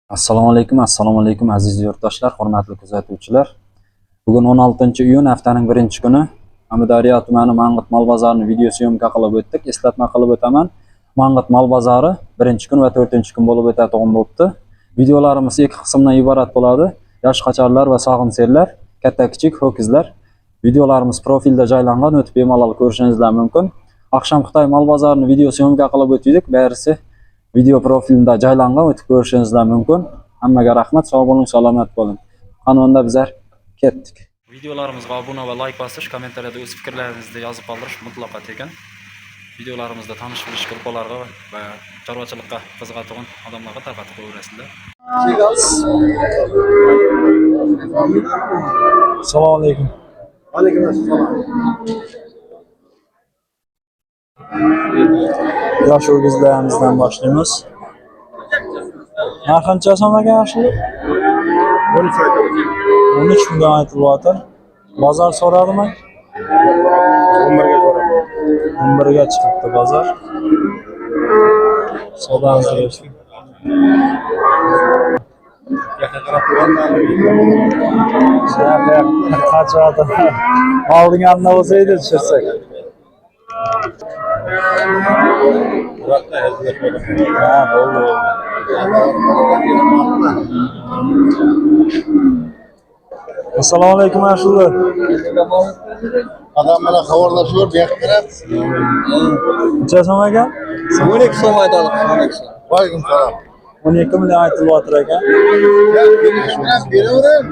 Assalomu alaykum, assalomu alaykum aziz yurtdoshlar, hurmatli kuzatuvchilar. Bugun 16-iyun, haftaning birinchi kuni Amudaryo tumani Mang'it mol bozorini video syomka qilib o'tdik. Eslatma qilib o'taman. Mang'it mol bozori birinchi kun va to'rtinchi kun bo'lib o'tadigan bo'libdi. Videolarimiz ikki qismdan iborat bo'ladi. Yosh qacharlar va sog'in serlar, katta kichik ho'kizlar. Videolarimiz profilda joylangan, o'tib bemalol ko'rishingizlar mumkin. Oqshom Xitoy mol bozorini video syomka qilib o'tdik. Barisi video profilimda joylangan, o'tib ko'rishingizlar mumkin. Hammaga rahmat, sog' bo'ling, salomat bo'ling. Qani unda bizlar ketdik. Videolarimizga obuna va like bosish, kommentariyada o'z fikrlaringizni yozib qoldirish mutlaqo tekin. Videolarimizda tanish bilish gruppalarga va chorvachilikqa qiziqadigan odamlarga tarqatib qo'yaverasizlar. Assalomu alaykum. Aleyküm assalom. Yosh ho'kizlarimizdan boshlaymiz. Narxi qancha so'm ekan yaxshilik? 13 aytamiz. 13 million aytilyapti. Bozor so'radimi? 11ga so'radi. 11 ga chiqibdi bozor. Savdomiz bersin. Yaqin qarab turgandan Qachyapti. Oldinganida bo'lsa edi tushirsak. Muratda hazillashmadim. Ha, bo'ldi, bo'ldi. Assalomu alaykum ashula. Adam bilan xabarlashib, bu yoqqa qarab. Necha so'm ekan? 12 so'm aytadi, 12 so'm. Alaykum salom. 12 million aytilyapti ekan. Ya, kelishib beravering.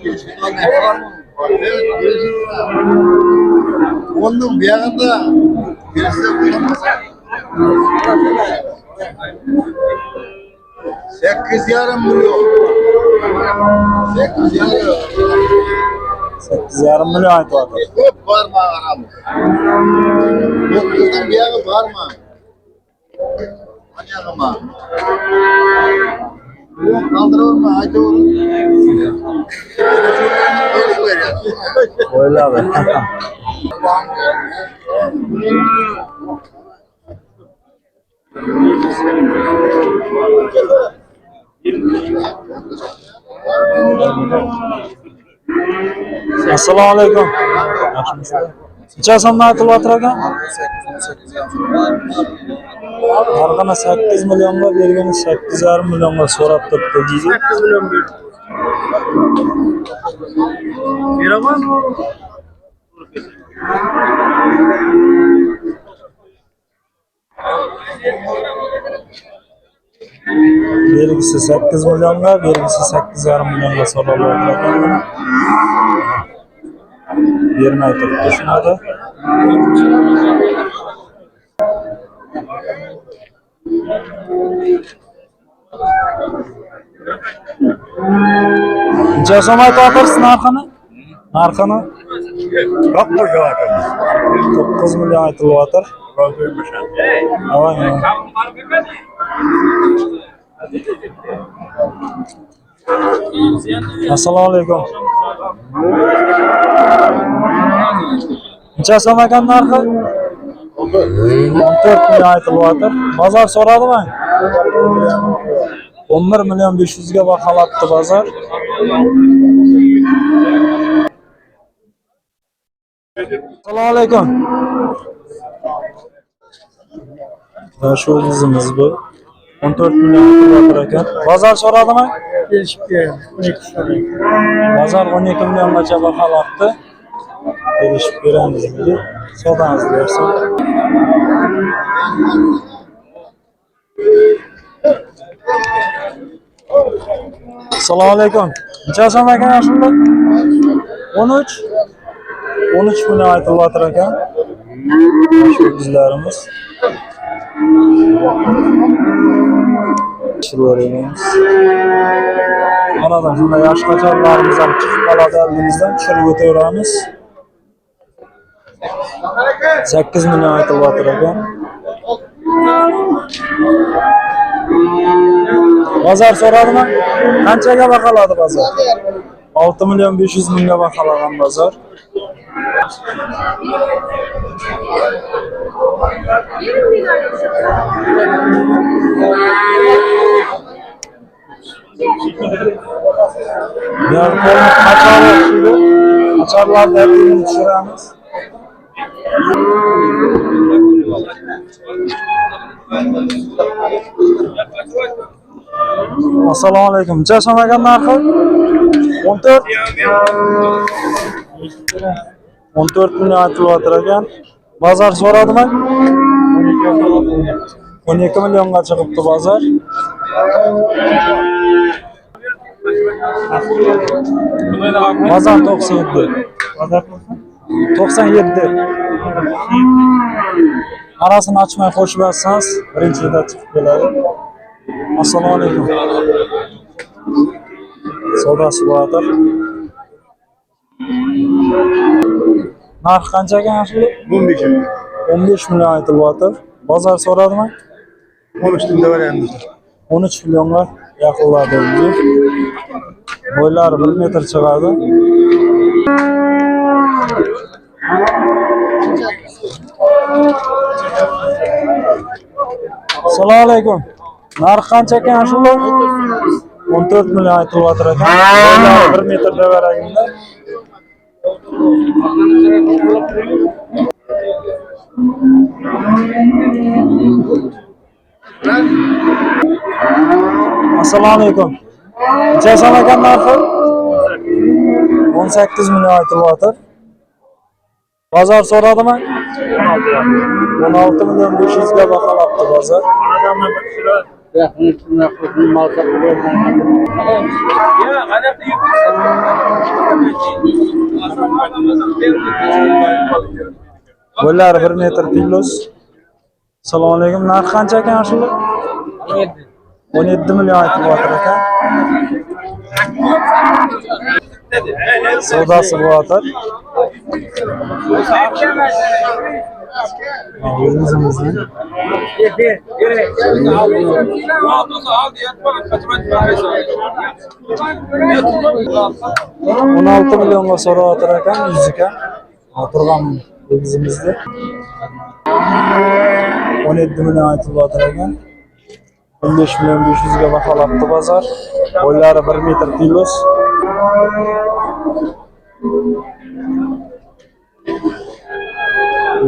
Kelishamiz, kelishamiz. Onun bir yanında birisi 8,5 milyon. 8,5. 8,5 million aytilyapti. Ko'p borma aramız. 9'dan bir yağı barma. Ayağıma. Yok kaldırırma aytaverin. O'yladi. Assalomu alaykum. Yaxshimisizlar? Necha so'mdan aytilyapti ekan? Narxini 8 millionga bergani 8,5 millionga so'rab turibdi deydi. 8 milyon berdi. Beraman. Belgisi 8 millionga, belgisi 8,5 millionga so'ralyapti ekan buni. Bermay turibdi shunada. Necha so'm aytyapsiz narxini? Narxini 9 million aytilyapti. Avang. Assalomu alaykum. Necha so'm ekan narxi? 14 million aytilyapti. Bozor so'radimi? 11 million 500 ga baholabdi bozor. Assalomu alaykum. Mana shu o'zimiz bu. 14 million aytilyapti ekan. Bozor so'radimi? Kelishib beramiz. 12 so'm. Bozor 12 milliongacha baholabdi. Kelishib beramiz deydi. Savdomiz bersin. Assalomu alaykum. Necha so'm ekan shunda? 13. 13 million aytilyapti ekan. Shu bizlarimiz. Tushirib. Oradan shunday yosh qacharlarimiz ham chiqib qoladi oldimizdan, tushirib o'taveramiz. 8 million aytilyapti ekan. Bozor so'radimi? Qanchaga baholadi bozor? 6 million 500 mingga baholagan bozor. Bu yer qo'lni qachon o'xshaydi. Qachonlarni tushiramiz. Assalomu alaykum. Necha so'm ekan narxi? 14. 14 million aytilyapti ekan. Bozor so'radimi? 12 millionga chiqibdi bozor. Bozor 97. 97. Arasini ochmay qo'shib yozsangiz, birinchida chiqib keladi. Assalomu alaykum. Savdosi bo'ladir. Narx qancha ekan ashula? 15 million. 15 million aytilyapti. Bozor so'radimi? 13 mingda beramiz. 13 millionga yaqinladi. Bo'ylari 1 metr chiqadi. Assalomu alaykum. Narx qancha ekan ashula? 14 million aytilyapti ekan. Bo'ylari 1 metr tevaragida. Assalomu alaykum. Necha so'm ekan narxi? 18 million aytilyapti. Bozor so'radimi? 16 million 500 ga baholabdi bozor. Bo'ylari 1 metr plus. Assalomu alaykum. Narx qancha ekan ashula? 17 million aytilyapti ekan. Savdosi bo'ladir. O'zimizni. 16 millionga so'rayotir ekan, yuziga. Turgan o'zimizni. 17 million aytilyapti ekan. 15 million 500 ga baholabdi bozor. Bo'ylari 1 metr plus.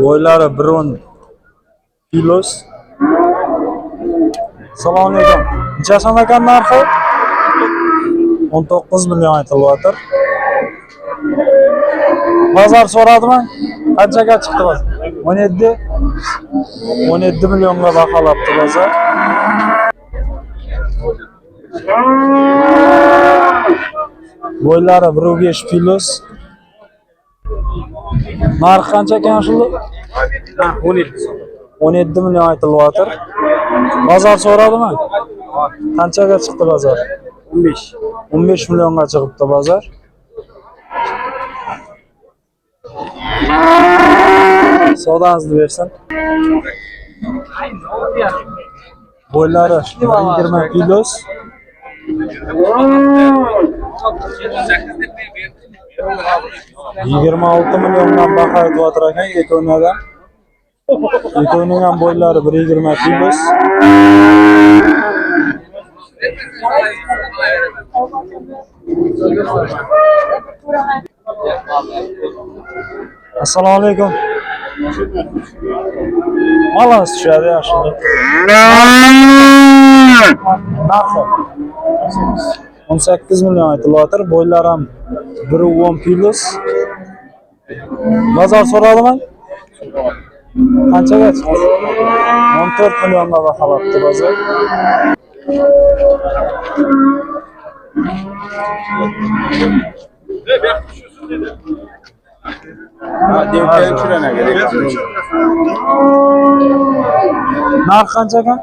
Bo'ylari 1.10 plus. Assalomu alaykum. Necha so'm ekan narxi? 19 million aytilyapti. Bozor so'radimi? Qanchaga chiqdi bozor? 17. 17 millionga baholabdi bozor. Bo'ylari 1.5 plus. Narxi qancha ekan shuni? 17 million aytilyapti. Bozor so'radimi? Qanchaga chiqdi bozor? 15. 15 millionga chiqibdi bozor. Savdangizni bersin. Bo'ylari 20 plus. 26 milliondan baho aytilyapti ekan ikkovidan. Ikkovining ham bo'ylari 1.20 plus. Assalomu alaykum. Balans tushadi yaxshi. Narxi 18 million aytilyapti. Bo'ylari ham 1.10 plus. Bozor so'radimi? Qanchaga chiqdi? 14 millionga baholabdi bozor. Narx qancha ekan?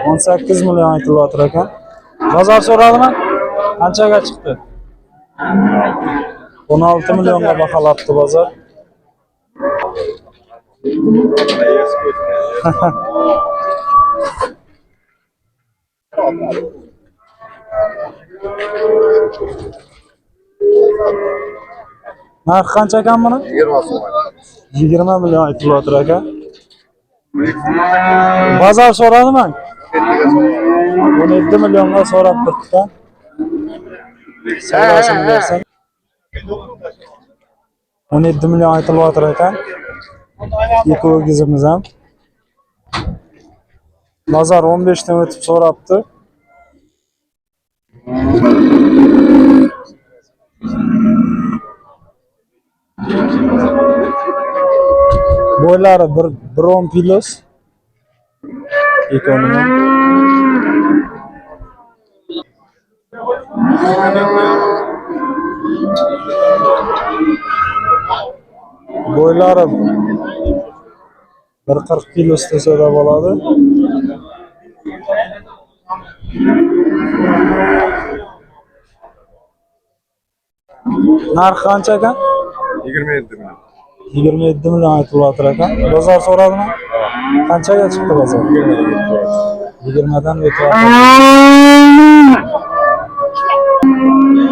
18 million aytilyapti ekan. Bozor so'radimi? Qanchaga chiqdi? 16 millionga baholabdi bozor. Narx qancha ekan buni? 20 so'm. 20 million aytilyapti aka. Bozor so'radimi? 17 millionga so'rab turibdi. Savdosini bersin. 17 million aytilyapti ekan. Ikki o'gizimiz ham. Bozor 15 dan o'tib so'rabdi. Bo'ylari 1.10 plus. Ikkovini ham. Bo'ylari 1.40 plus desa da bo'ladi. Narxi qancha ekan? 27 million. 27 million aytilyapti ekan. Bozor so'radimi? Qanchaga chiqdi bozor? 20 dan o'tyapti.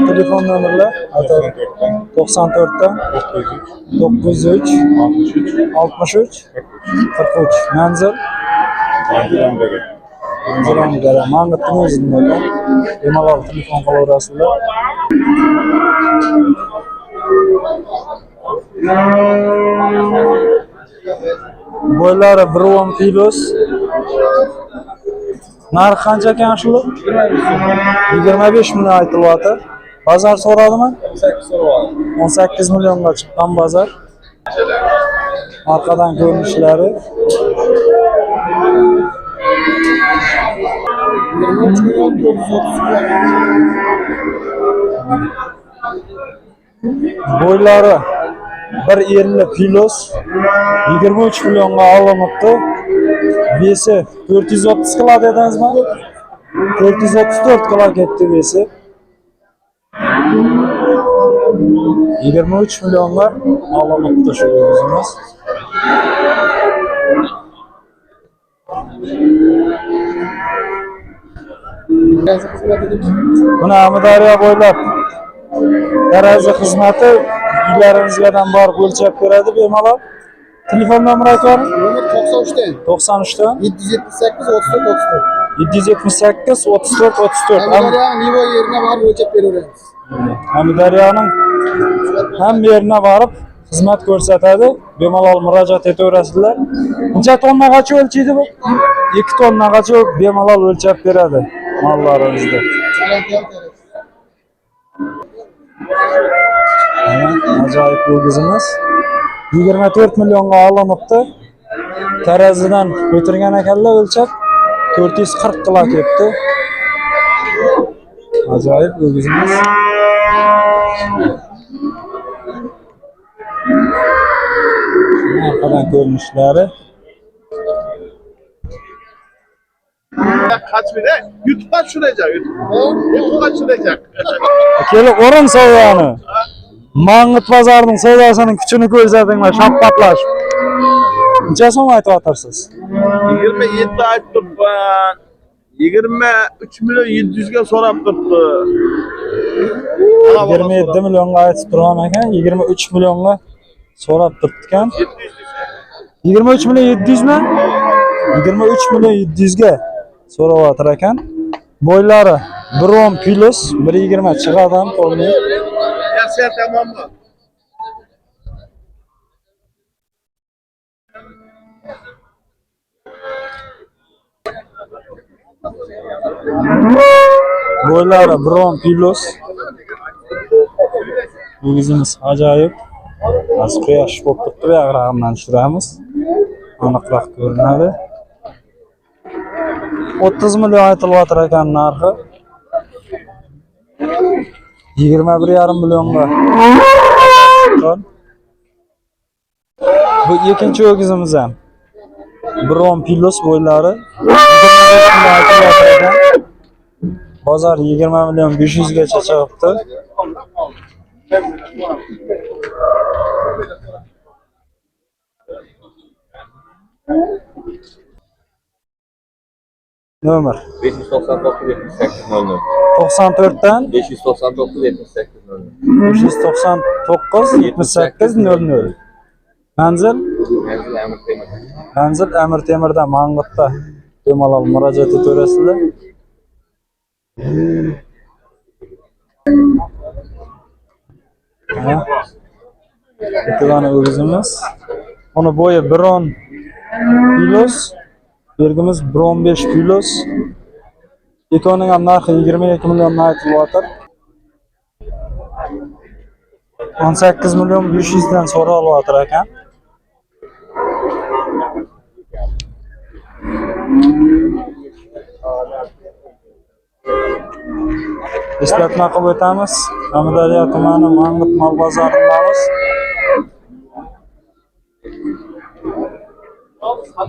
Telefon nomerlar aytadi. 94 dan 903 63 43. Manzil? Manzil Amudara. Mangitning o'zida ekan. Bemalol telefon qilaverasizlar. Bo'ylari 1.10 plus. Narxi qancha ekan shu? 25 million aytilyapti. Bozor so'radimi? 18 millionga chiqqan bozor. Arqadan ko'rinishlari. Bo'ylari 1.50 plus 23 millionga olinibdi. Vesi 430 kilo dedingizmi? 434 kilo ketdi vesi. 23 millionga olinibdi shu o'gizimiz. Buni Amudaryo bo'ylab tarazi xizmati uylaringizdan borib o'lchab beradi bemalol. Telefon nomeri aytib yuboring. Nomer 93 dan 93 dan 778 34 34. 778 34 34. Amudaryoning Nivo yerine borib o'lchab beraveramiz. Amudaryoning hamma yerine borib xizmat ko'rsatadi. Bemalol murojaat etaverasizlar. Necha tonnagacha o'lchaydi bu? 2 tonnagacha bemalol o'lchab beradi mollaringizni. Mana ajoyib o'gizimiz 24 millionga olinibdi. Tarazidan o'tirgan ekanlar o'lchab 440 kilo ketdi. Ajoyib o'gizimiz. Arqadan ko'rinishlari. Kaç bile? YouTube'a düşürecek. YouTube'a düşürecek. Kelib o'rin savdoni. Mang'it bozorining savdosining kuchini ko'rsatinglar, shappatlashib. Necha so'm aytyapsiz? 27 ayıp turtman. 23 milyon 700'ge sorap turttu. 27 millionga aytib turgan ekan, 23 millionga so'rab turibdi ekan. 23 million 700 mi? 23 million 700 ga so'rayotgan ekan. Bo'ylari 1.10 plus 1.20 chiqadi ham to'g'ri. Ya sen tamam mı? Bo'ylari 1.10 plus. O'gizimiz ajoyib. Hozir quyosh bo'lib turibdi, bu yog'rog'idan tushiramiz. Aniqroq ko'rinadi. 30 million aytilyapti ekan narxi. 21,5 millionga chiqqan. Bu ikkinchi o'gizimiz ham. 1.10 plus bo'ylari. 25 million aytilyapti ekan. Bozor 20 million 500 gacha chiqibdi. Nomer 599 78 00. 94 dan 599 78 00. 599 78 00. Manzil? Manzil Amir Temur. Manzil Amir Temirda, Mang'itda. Bemalol murojaat etaverasizlar. Mana bitta dona o'gizimiz. Uni bo'yi 1.10 plus, bergimiz 1.15 plus. Ikkovining ham narxi 22 milliondan aytilyapti. 18 million 500 dan so'ralyapti ekan. Eslatma qilib o'tamiz. Amudaryo tumani Mang'it mol bozoridamiz.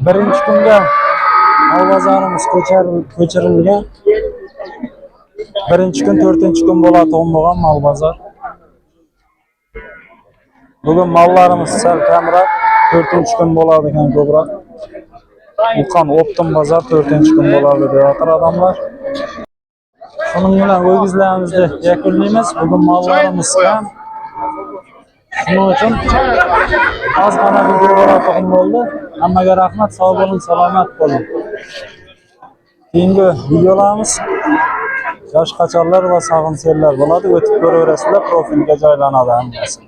Birinchi kunda mol bozorimiz ko'chirilgan. Birinchi kun, to'rtinchi kun bo'ladigan bo'lgan mol bozor. Bugun mollarimiz sal kamroq, to'rtinchi kun bo'ladi ekan ko'proq. Ulkan optim bozor to'rtinchi kun bo'ladi deyapti odamlar. Shuning bilan o'gizlarimizni yakunlaymiz. Bugun mollarimiz kam. Shuning uchun ozgina video bo'ladigan bo'ldi. Hammaga rahmat, sog' bo'ling, salomat bo'ling. Keyingi videolarimiz yosh qachonlar va sog'in sellar bo'ladi. O'tib ko'raverasizlar, profilga joylanadi hammasi.